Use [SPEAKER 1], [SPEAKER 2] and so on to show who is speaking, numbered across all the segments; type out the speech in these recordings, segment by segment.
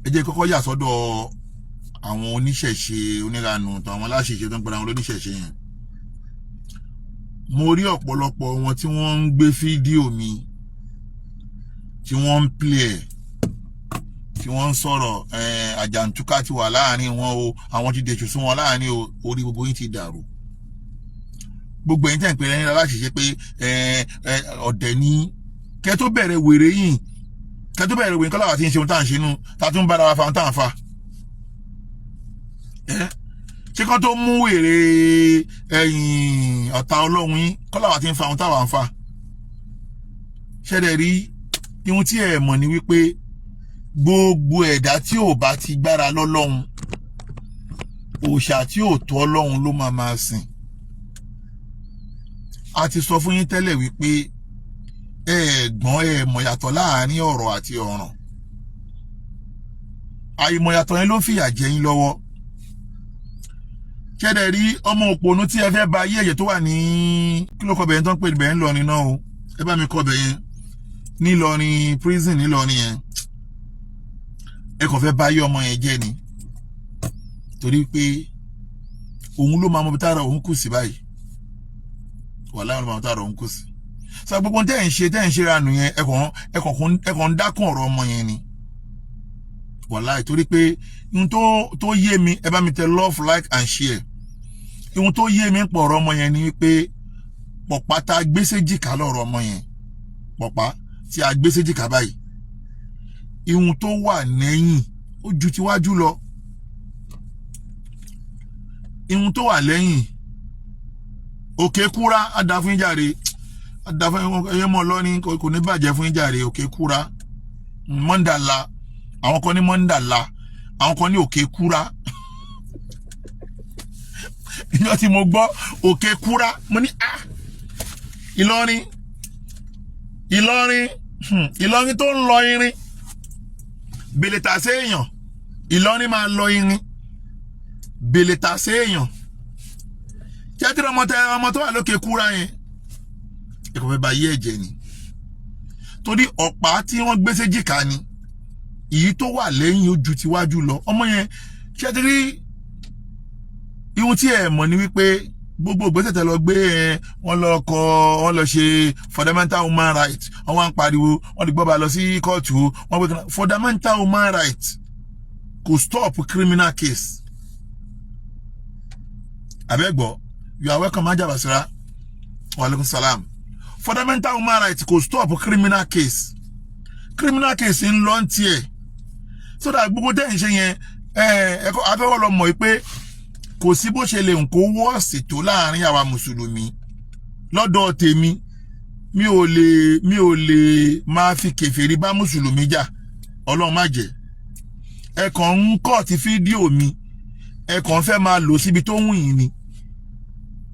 [SPEAKER 1] Ẹ jẹ́ kọ́kọ́ yà sọ́dọ̀ àwọn oníṣẹ̀ṣe oníranù, tàwọn aláṣẹṣe tó ń pera wọn lóníṣẹ̀ṣe yẹn. Mo rí ọ̀pọ̀lọpọ̀ wọn tí wọ́n ń gbé fídíò mi, tí wọ́n ń play ẹ̀, tí wọ́n ń sọ̀rọ̀. Àjàǹtúkà ti wà láàrin wọn o, àwọn ti dẹ̀sù sí wọn láàrin o. Orí gbogbo yín ti dàrú. Gbogbo ẹ̀yin tẹ̀ ń pè é ní aláṣẹṣe pé ọ̀dẹ̀ ní kẹ́ tó bẹ̀rẹ̀ wèrè yìí, kẹ́ tó bẹ̀rẹ̀ wèrè kọ́lá wa ti ń ṣe ohun tá à ń ṣe nú, tá a tún bára wa fa ohun tá à ń fa. Ṣé kán tó mú wèrè ẹ̀yìn ọ̀tá Ọlọ́run yín kọ́lá wa ti ń fa ohun táwa ń fa? Ṣẹ́dẹ̀ rí ihun tí ẹ mọ̀ ni wípé gbogbo ẹ̀dá tí ò bá ti gbára lọ́lọ́run, òòṣà tí ò tó Ọlọ́run ló máa máa sìn. A ti sọ fún yín tẹ́lẹ̀ wípé ẹ gbọ́n, ẹ mọ̀ yàtọ̀ láàrin ọ̀rọ̀ àti ọ̀ràn. Àìmọ̀ yàtọ̀ yẹn ló ń fìyà jẹ yín lọ́wọ́. Ṣẹ́dẹ̀ rí ọmọ òpònú tí ẹ fẹ́ ba ayé ẹ̀jẹ̀ tó wà ní, kí ló kọ bẹ̀yẹn tó ń pè bẹ̀yẹn ńlọrin náà o? Ẹ bá mi kọ bẹ̀yẹn nílọrin, prison nílọrin yẹn. Ẹ kàn fẹ́ ba ayé ọmọ yẹn jẹ́ ni, torí pé òun ló máa mọ bí tára òun kù sí báyìí. Wàhálà, òun ló máa mọ tára òun kù sí. Sọ gbogbo tẹ́ ẹ̀ ń ṣe ranù yẹn, ẹ kàn ń dákún ọ̀rọ̀ ọmọ yẹn ni, wàláì, torí pé ohun tó yé mi, ẹ bá mi tẹ love, like and share. Ohun tó yé mi ń pọ̀ ọ̀rọ̀ ọmọ yẹn ni wípé pọ̀pá tá a gbé séjìká lọ́rọ̀ ọmọ yẹn, pọ̀pá tí a gbé séjìká báyìí, ihun tó wà lẹ́yìn ó ju tiwájú lọ. Ihun tó wà lẹ́yìn òkè kúrá á da fún yín jàre, á da fún ẹyẹ mọ́ lọ́ní, kò ní bàjẹ́ fún yín jàre. Òkè kúrá mọ́ndàlá, àwọn kan ní mọ́ndàlá, àwọn kan ní òkè kúrá. Ìjọ tí mo gbọ́ òkè kúrá, mo ní, ah, Ìlọrin, Ìlọrin, Ìlọrin tó ń lọ irin bèlètà séèyàn, Ìlọrin máa lọ irin bèlètà séèyàn. Jẹ́tìrì ọmọ tẹ ọmọ tó wà lókè kúrá yẹn, ẹ̀kọ́ fẹ́ ba yé ẹ̀jẹ̀ ni, torí ọ̀pá tí wọ́n gbé séjìká ni, èyí tó wà lẹ́yìn ó ju tiwájú lọ. Ọmọ yẹn, ṣẹ́tìrì ihun tí ẹ mọ̀ ni wípé gbogbo ìgbésẹ̀ tẹ́ lọ gbé ẹ, wọ́n lọ kọ, wọ́n lọ ṣe fundamental human right, wọ́n wá ń pariwo, wọ́n ti gbọ́ ba lọ sí kóòtù, wọ́n gbé fundamental human right kò stop criminal case. Abẹ́gbọ́, you are welcome, Ajabasira, wa alaikum salam. Fundamental human right kò stop criminal case. Criminal case ń lọ ń tiẹ̀, so that gbogbo tẹ́ ń ṣe yẹn, ẹ ẹ akẹ́kọ̀ọ́ lọ mọ̀ pé kò sí bó ṣe lè ń kó wọ́ọ̀sì tó láàrin àwa mùsùlùmí. Lọ́dọ̀ tèmi, mi ò lè máa fi kèfèrí bá mùsùlùmí jà. Ọlọ́run má jẹ́. Ẹ kàn ń kọ́ ti fídíò mi, ẹ kàn fẹ́ máa lò síbi tó wù yín ni.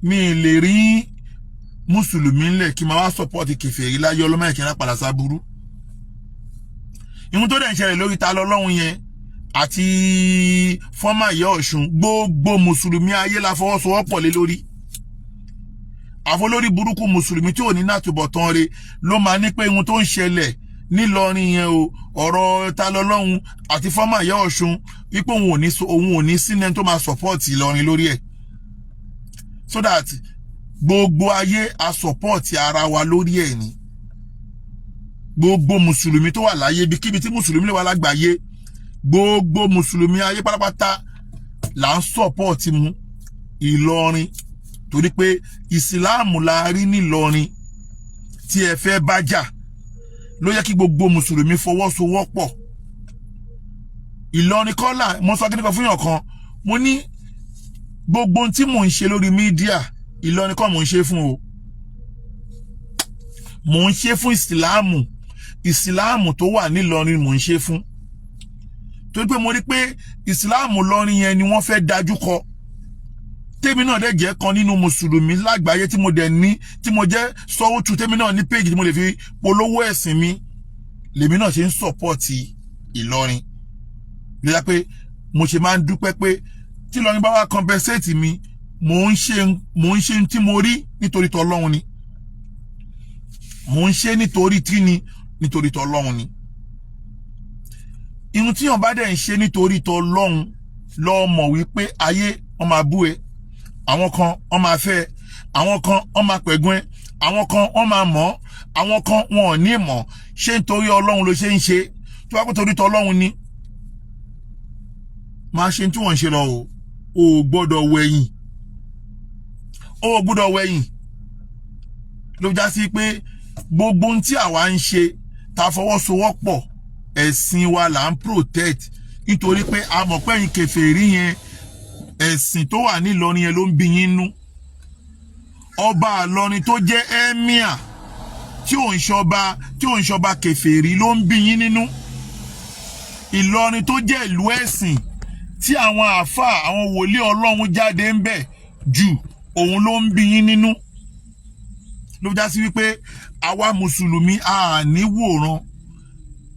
[SPEAKER 1] Mi lè rí mùsùlùmí ńlẹ̀ kí n máa wá support kèfèrí láyé. Ọlọ́mọ ẹ̀kí padà sábúrú. Ìhun tó dẹ̀ ń ṣẹlẹ̀ lórí ta lọ́lọ́run yẹn àti former ìyá Ọ̀ṣun, gbogbo mùsùlùmí ayé la fọwọ́sowọ́pọ̀ lé lórí. Àfọlórí burúkú mùsùlùmí tí ò ní nàtúbọ̀tán re ló máa ní pé ihun tó ń ṣẹlẹ̀ nílọrin yẹn o, ọ̀rọ̀ ta lọ́lọ́run àti former ìyá Ọ̀ṣun, wípé òun ò ní sínú ẹni tó máa support Ìlọrin lórí ẹ̀, so that gbogbo ayé a support ara wa lórí ẹ̀ ni. Gbogbo mùsùlùmí tó wà láyé, ibikíbi tí mùsùlùmí lè wà lágbàáyé, gbogbo mùsùlùmí ayé pátápátá là ń support mu Ìlọrin, torí pé ìsìláàmù la rí nílọrin tí ẹ fẹ́ bá jà. Ló yẹ kí gbogbo mùsùlùmí fọwọ́sowọ́pọ̀. Ìlọrin kọ́là, mo sọ kíní kan fún yàn kan, mo ní gbogbo ohun tí mò ń ṣe lórí media, Ìlọrin kọ́ mò ń ṣe fún o, mò ń ṣe fún ìsìláàmù. Ìsìláàmù tó wà nílọrin mò ń ṣe fún, torí pé mo rí pé ìsìláàmù lọrin yẹn ni wọ́n fẹ́ dájú kọ. Tèmi náà dẹ̀ jẹ́ kan nínú mùsùlùmí lágbàáyé tí mo dẹ̀ ní, tí mo jẹ́ sọ́wọ́tù, tèmi náà ní péjì tí mo lè fi polówó ẹ̀sìn mi, lèmi náà ṣe ń support Ìlọrin. Ló yá pé mo ṣe máa ń dúpẹ́ pé tí Ìlọrin bá wá compensate mi, mò ń ṣe tí mo rí nítorí tọlọ́run ni mò ń ṣe, nítorí tí ni, nítorí tọlọ́run ni. Irun tíyàn bá dẹ̀ ń ṣe nítorí tọlọ́hun, lọ́ọ́ mọ̀ wípé ayé wọn máa bú ẹ, àwọn kan wọn máa fẹ́ ẹ, àwọn kan wọn máa pẹ̀gùn ẹ, àwọn kan wọn máa mọ̀ ọ́, àwọn kan wọn ò ní mọ̀. Ṣé nítorí Ọlọ́run ló ṣe ń ṣe? Tí wàá kó torí tọlọ́run ni, máa ṣe tí wọ́n ń ṣe lọ o. Ò gbọ́dọ̀ wẹ̀yìn, o ò gbọ́dọ̀ wẹ̀yìn. Ló já sí pé gbogbo ohun tí àwa ń ṣe, ta fọwọ́sowọ́pọ̀, ẹ̀sìn wa là ń protect, nítorí pé a mọ̀ pé ẹ̀yin kèfèrí yẹn, ẹ̀sìn tó wà nílọrin yẹn ló ń bí yín nú. Ọba Ìlọrin tó jẹ́ emir, tí ò ń ṣọba kèfèrí, ló ń bí yín nínú. Ìlọrin tó jẹ́ ìlú ẹ̀sìn, tí àwọn àáfàá, àwọn wòlíì Ọlọ́run jáde ń bẹ̀ jù, òun ló ń bí yín nínú. Ló já sí wípé àwa mùsùlùmí, a ní wòran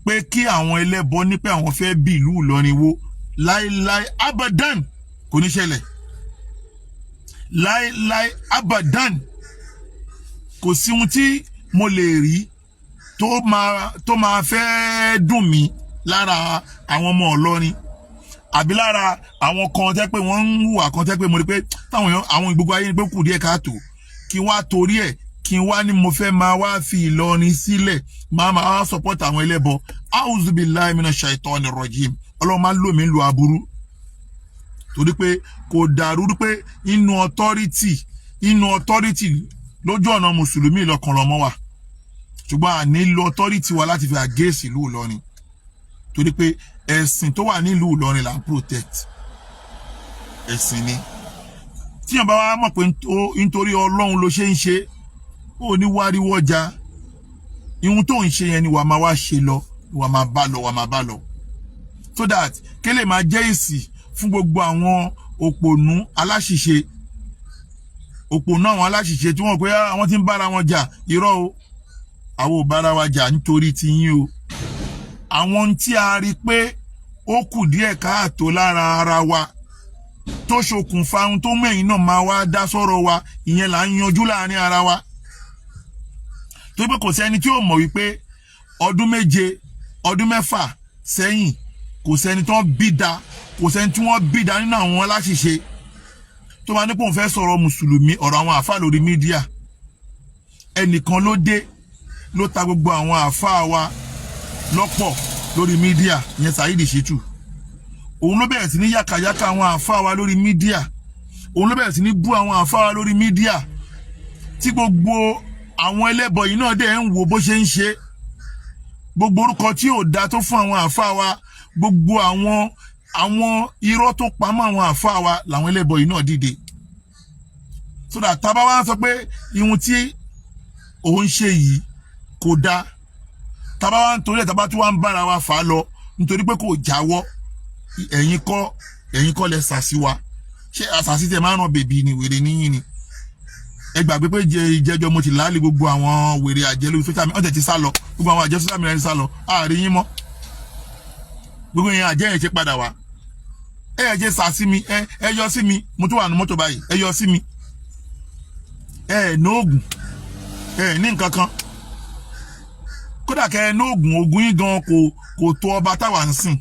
[SPEAKER 1] pé kí àwọn ẹlẹ́bọ ní pé àwọn fẹ́ bí ìlú Ìlọrin wó. Láéláé, abadan, kò ní ṣẹlẹ̀. Láéláé, abadan, kò sí ohun tí mo lè rí tó máa fẹ́ dùn mí lára àwọn ọmọ Ìlọrin, àbí lára àwọn kan tẹ́ pé wọ́n ń hùwà kan tẹ́ pé mo rí pé táwọn èèyàn, àwọn gbogbo ayé ni pé kù díẹ̀ káàtó, kí wá torí ẹ̀ kí wá ní mo fẹ́ máa wá fi Ìlọrin sílẹ̀, máa wá support àwọn ẹlẹ́bọ. Auzu billahi minash shaitani rajim. Ọlọ́run máa lò mí lu aburú, torí pé kò dàrú pé inú authority lójú ọ̀nà mùsùlùmí lọ́kàn lọ́mọ wa, ṣùgbọ́n a ní lo authority wa láti fi against ìlú Ìlọrin, torí pé ẹ̀sìn tó wà nílùú Ìlọrin là ń protect. Ẹ̀sìn ni. Tíyàn bá wá mọ̀ pé nítorí Ọlọ́run ló ṣe ń ṣe, ó ní wáríwọ́ ọjà. Ihun tó ń ṣe yẹn ni wàá máa wá ṣe lọ, wàá máa bá lọ, wàá máa bá lọ, so that kí lè máa jẹ́ èsì fún gbogbo àwọn òpònú aláṣìṣe, òpònú àwọn aláṣìṣe tí wọ́n pé àwọn tí ń bára wọn jà. Irọ́ o, àwọn ò bára wa jà nítorí tiyín o. Àwọn tí a rí pé ó kù díẹ̀ káàtó lára ara wa, tó ṣokùnfà ohun tó mú ẹ̀yin náà máa wá dá sọ̀rọ̀ wa, ìyẹn là ń yanjú láàrin ara wa, tó pé kò sẹ́ni tí ó mọ̀ wípé ọdún 7, ọdún 6 sẹ́yìn, kò sẹ́ni tó ń bí da, kò sẹ́ni tí wọ́n bí da nínú àwọn aláṣìṣe tó máa ní pé òun fẹ́ sọ̀rọ̀ mùsùlùmí, ọ̀rọ̀ àwọn àáfàá lórí media. Ẹnìkan ló dé, ló ta gbogbo àwọn àáfàá wa lọ́pọ̀ lórí media, ìyẹn Saheed Shittu. Òun ló bẹ̀rẹ̀ sí ní yàkàyàkà àwọn àáfàá wa lórí media, òun ló bẹ̀rẹ̀ sí ní bú àwọn àáfàá wa lórí media, tí gbogbo àwọn ẹlẹ́bọ yìí náà dẹ̀ ń wo bó ṣe ń ṣe. Gbogbo orúkọ tí ò da tó fún àwọn àáfàá wa, gbogbo àwọn irọ́ tó pamọ́ àwọn àáfàá wa, làwọn ẹlẹ́bọ yìí náà dìde. So that tá bá wá sọ pé ihun tí òun ṣe yìí kò dáa, tá bá wá ń torí ẹ̀, tá bá tún wá ń bára wa fà á lọ nítorí pé kò jáwọ́, ẹ̀yin kọ́, ẹ̀yin kọ́ lẹ sàsí wa. Ṣé àsàsí tẹ máa ń ràn bèbí ni? Wèrè níyìn ni. Ẹ gbàgbé pé jẹ ìjẹjọ mo ti láàlì gbogbo àwọn wèrè àjẹ lórí social media, ọ̀tẹ̀ ti sá lọ. Gbogbo àwọn àjẹ social media ti sá lọ, àárín yín mọ́. Gbogbo yẹn, àjẹ yẹn ṣe padà wá. Ẹ ẹ jẹ sàsí mi, ẹ ẹ yọ sí mi. Mo tún wà ní mọ́tò báyìí. Ẹ yọ sí mi. Ẹ ẹ ní oògùn, ẹ ní nǹkan kan. Kódà kẹ ẹ ní oògùn, oògùn yín gan kò tó ọba táwa ń sìn.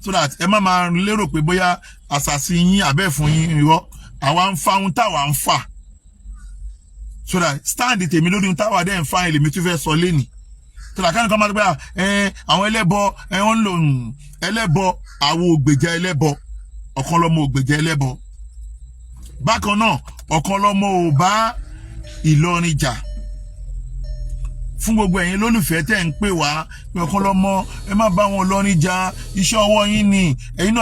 [SPEAKER 1] So that ẹ má máa lérò pé bóyá àṣàṣì yín àbẹ́ fún yín. Irọ́, àwa ń fa ohun táwa ń fà. So that stand tèmi lórí ohun táwa dẹ́ ń fa, èlèmi tún fẹ́ sọ lénìí, so that káni kan máa gbé ẹ àwọn ẹlẹ́bọ ẹ wọ́n ń lò ẹlẹ́bọ. Àwọn ògbèjà ẹlẹ́bọ, ọ̀kan lọ́mọ ògbèjà ẹlẹ́bọ. Bákan náà, ọ̀kan lọ́mọ ò bá Ìlọrin jà. Fún gbogbo ẹ̀yin lólùfẹ́ tẹ̀ ń pè wá pé ọ̀kan lọ́mọ, ẹ má bá wọn lọ́rin jà, iṣẹ́ ọwọ́ yín ni, ẹ̀yin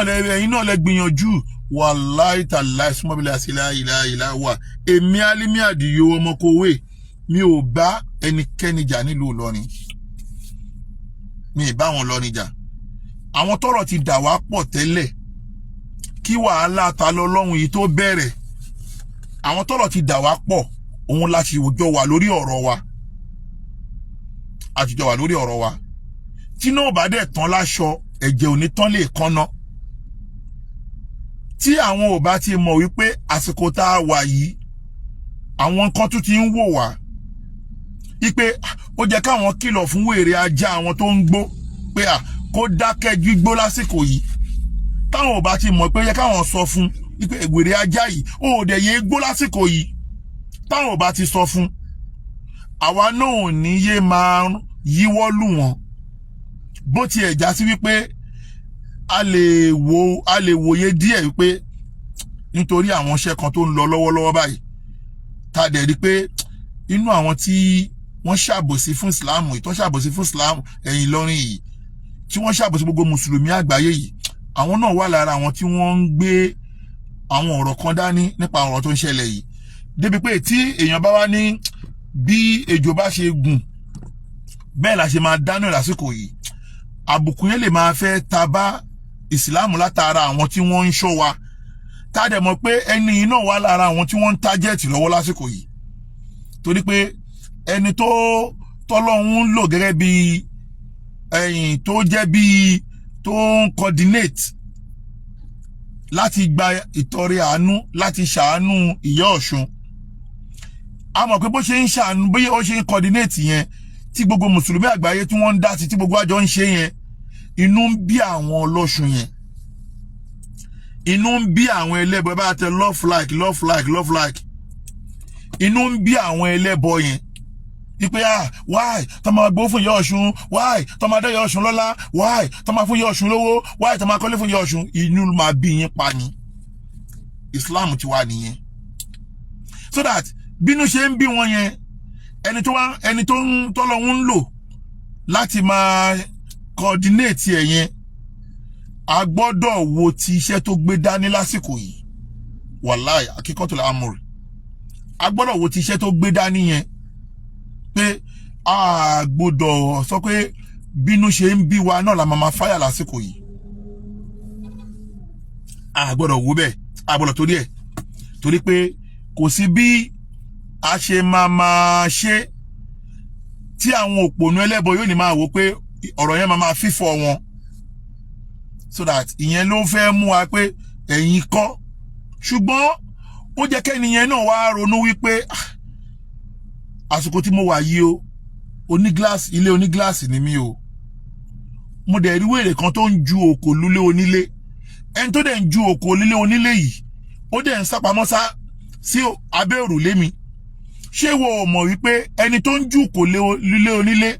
[SPEAKER 1] náà lẹ gbìyànjú. Wàláì tàláì, súnmọ́bílẹ̀ àṣìlá ìlà ìlà wà. Èmi Álímì Àdìyó ọmọkọ̀wé, mi ò bá ẹnikẹ́ni jà nílùú Ìlọrin. Mi ì bá wọn lọrin jà. Àwọn tọ́rọ̀ ti dà wá pọ̀ tẹ́lẹ̀ kí wàhálà ta lọ lọ́hùn yìí tó bẹ̀rẹ̀, àwọn tọ́rọ̀ ti dà wá pọ̀, òun la ti jọ wà lórí ọ̀rọ̀ wa, a ti jọ wà lórí ọ̀rọ̀ wa. Tí náà bá dẹ̀ tán láṣọ, ẹ̀jẹ̀ ò ní tán lè kánná. Tí àwọn ò bá ti mọ̀ wípé àsìkò tá a wà yìí, àwọn kan tún ti ń wò wá wípé ó jẹ́ káwọn kìlọ̀ fún wèrè ajá àwọn tó ń gbó pé à Kó dákẹ́ gbígbó lásìkò yìí. Táwọn ò bá ti mọ̀ pé yẹ káwọn sọ fún wípé wèrè ajá yìí, ó dẹ̀ yé gbó lásìkò yìí, táwọn ò bá ti sọ fún, àwa náà ò ní yé máa yíwọ́ lù wọ́n. Bó tiẹ̀ já sí wípé a lè wòye díẹ̀ wípé nítorí àwọn iṣẹ́ kan tó ń lọ lọ́wọ́lọ́wọ́ báyìí, tá a dẹ̀ rí pé inú àwọn tí wọ́n ṣàbòsí fún Islam yìí, tó ṣàbòsí fún Islam ẹ̀yìn Ìlọrin yìí, tí wọ́n ṣàbòsí gbogbo mùsùlùmí àgbáyé yìí, àwọn náà wà lára àwọn tí wọ́n ń gbé àwọn ọ̀rọ̀ kan dání nípa ọ̀rọ̀ tó ń ṣẹlẹ̀ yìí, débi pé tí èèyàn bá wá ní bí ejò bá ṣe gùn, bẹ́ẹ̀ la ṣe máa dáná lásìkò yìí, àbùkù yẹn lè máa fẹ́ ta bá ìsìláàmù látara àwọn tí wọ́n ń ṣọ́ wa, tá a dẹ̀ mọ̀ pé ẹni yìí náà wà lára àwọn tí wọ́n ń target lọ́wọ́ lásìkò yìí, torí pé ẹni tó tọ́lọ́hún ń lò gẹ́gẹ́ bí ẹ̀yìn tó jẹ́ bí tó ń coordinate láti gba ìtọrẹ àánú, láti ṣàánú ìyá Ọ̀ṣun, a mọ̀ pé bó ṣe ń ṣàánú, bí ó ṣe ń coordinate yẹn, tí gbogbo mùsùlùmí àgbáyé tí wọ́n ń dá sí, tí gbogbo àjọ ń ṣe yẹn, inú ń bí àwọn ọlọ́ṣun yẹn, inú ń bí àwọn ẹlẹ́bọ. Bá tẹ love, like, love, like, love, like. Inú ń bí àwọn ẹlẹ́bọ yẹn wípé, ah, why tó máa gbó fún ìyá Ọ̀ṣun? Why tó máa dá ìyá Ọ̀ṣun lọ́lá? Why tó máa fún ìyá Ọ̀ṣun lówó? Why tó máa kọ́lé fún ìyá Ọ̀ṣun? Inú máa bí yín pa ni. Islam ti wà nìyẹn, so that bínú ṣe ń bí wọn yẹn, ẹni tó wá, ẹni tó ń tọ́lọ́hún ń lò láti máa coordinate ẹ̀ yẹn, a gbọ́dọ̀ wo ti iṣẹ́ tó gbé dání lásìkò yìí. Wàláì, akíkọ́tò làmúrì, a gbọ́dọ̀ wo ti iṣẹ́ tó gbé dání yẹn, pé a gbọ́dọ̀ sọ pé bínú ṣe ń bí wa náà la máa fáyà lásìkò yìí. A gbọ́dọ̀ wo bẹ́ẹ̀, a gbọ́dọ̀ torí ẹ̀, torí pé kò sí bí a ṣe máa máa ṣe tí àwọn òpònú ẹlẹ́bọ yóò ní máa wò pé ọ̀rọ̀ yẹn máa máa fífọ́ wọn, so that ìyẹn ló fẹ́ mú wa pé ẹ̀yin kọ́. Ṣùgbọ́n ó jẹ́ kẹ́niyẹn náà wá ronú wípé, "Ah, àsìkò tí mo wà yìí o, oní gíláàsì, ilé oní gíláàsì ni mí o. Mo dẹ̀ rí wèrè kan tó ń ju òkò lulé onílé. Ẹni tó dẹ̀ ń ju òkò lílé onílé yìí, ó dẹ̀ ń sápamọ́ sá sí abẹ́ òrùlé mi. Ṣé wo ò mọ̀ wípé ẹni tó ń ju òkò lílé onílé,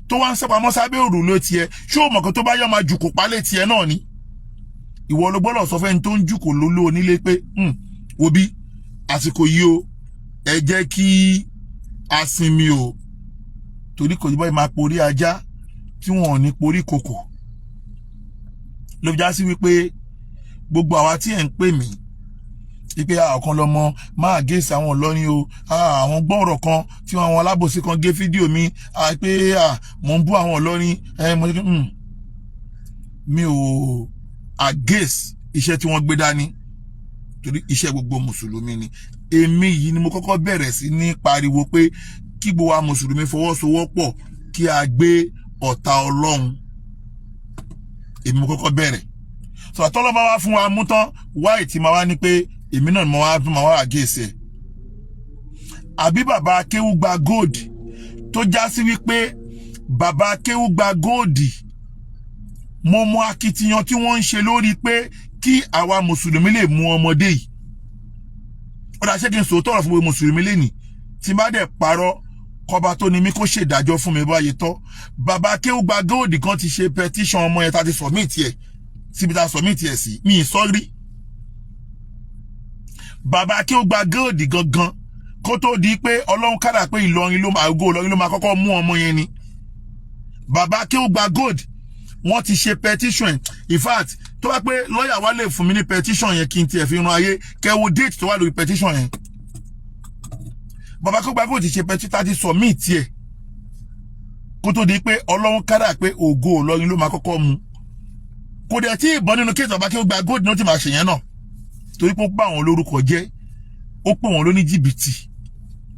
[SPEAKER 1] tó wá ń sápamọ́ sábẹ́ òrùlé tiẹ̀, ṣé o mọ̀ kó tó bá yọ máa jù kó pálẹ̀ tiẹ̀ náà ni? Ìwọ ló gbọ́dọ̀ sọ fẹ́ni tó ń jù kó lólé onílé pé, wo bí, àsìkò yìí o, ẹ jẹ́ kí a sinmi o, torí kò ní báyìí máa porí ajá tí wọn ò ní porí kòkò." Ló fi já sí wípé gbogbo àwa tí ẹ̀ ń pè mí wípé ọ̀kan lọ́mọ máa gé sí àwọn Ìlọrin o, àwọn gbọ́ọ̀rọ̀ kan tí àwọn alábòsí kan gé fídíò mi pé mò ń bú àwọn Ìlọrin, mo ní mi ò against iṣẹ́ tí wọ́n gbé dání, torí iṣẹ́ gbogbo mùsùlùmí ni. Èmi yìí ni mo kọ́kọ́ bẹ̀rẹ̀ sí ní pariwo pé kí gbogbo wa mùsùlùmí fọwọ́sowọ́pọ̀ kí a gbé ọ̀tá Ọlọ́run. Èmi mo kọ́kọ́ bẹ̀rẹ̀. So àtọ́lọ́ bá wá fún wa mú tán, wáì tí ma wá ní pé èmi náà mo wá tún ma wá against ẹ̀? Àbí bàbá Akéwúgba Gold, tó já sí wípé bàbá Akéwúgba Gold, mo mọ akitiyan tí wọ́n ń ṣe lórí pé kí àwa mùsùlùmí lè mú ọmọdé yìí. Ó dá, ṣé kí n sòótọ́ ọ̀rọ̀ fún gbogbo mùsùlùmí lẹ́nìí? Tí n bá dẹ̀ parọ́, kọba tó ní mí kó ṣèdájọ́ fún mi báyìí tọ́. Bàbá Akéwúgba Gold kan ti ṣe petition ọmọ yẹn, tá ti submit ẹ̀ síbi tá a submit ẹ̀ sí. Mi ì sọ́rí. Bàbá Akéwúgba Gold gangan, kó tó di pé Ọlọ́run kádà pé Ìlọrin ló máa go, Ìlọrin ló máa kọ́kọ́ mú ọmọ yẹn ni bàbá Akéwúgba Gold, wọ́n ti ṣe petition. In fact, tó bá pé lọ́ọ̀yà wa lè fún mi ní petition yẹn, kí n tiẹ̀ fi ran ayé kẹ́wo date tó wà lórí petition yẹn. Bàbá Akéwúgba Gold ti ṣe petition, tá ti submit ẹ̀, kó tó di pé Ọlọ́run kádà pé ògo Ìlọrin ló máa kọ́kọ́ mú. Kò dẹ̀ tí ìbọn nínú case bàbá Akéwúgba Gold ní ó ti máa ṣèyẹn náà, torí pé ó bá àwọn lórúkọ jẹ́, ó pè wọ́n lóní jìbìtì,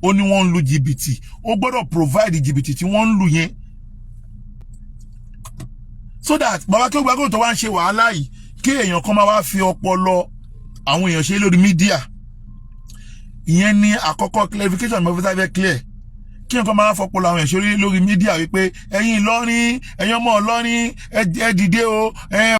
[SPEAKER 1] ó ní wọ́n ń lu jìbìtì. Ó gbọ́dọ̀ provide jìbìtì tí wọ́n ń lu yẹn, so that bàbá Akéwúgba Gold tó wá ń ṣe wàhálà yìí, kí èèyàn kan máa wá fi ọpọlọ àwọn èèyàn ṣe lórí media. Ìyẹn ní àkọ́kọ́ clarification mo fẹ́ clear. Kí nǹkan máa fọpọlọ àwọn ẹ̀ṣọ́ lórí media wípé ẹ̀yin Ìlọrin, ẹ̀yin ọmọ Ìlọrin, ẹ dìde o, ẹ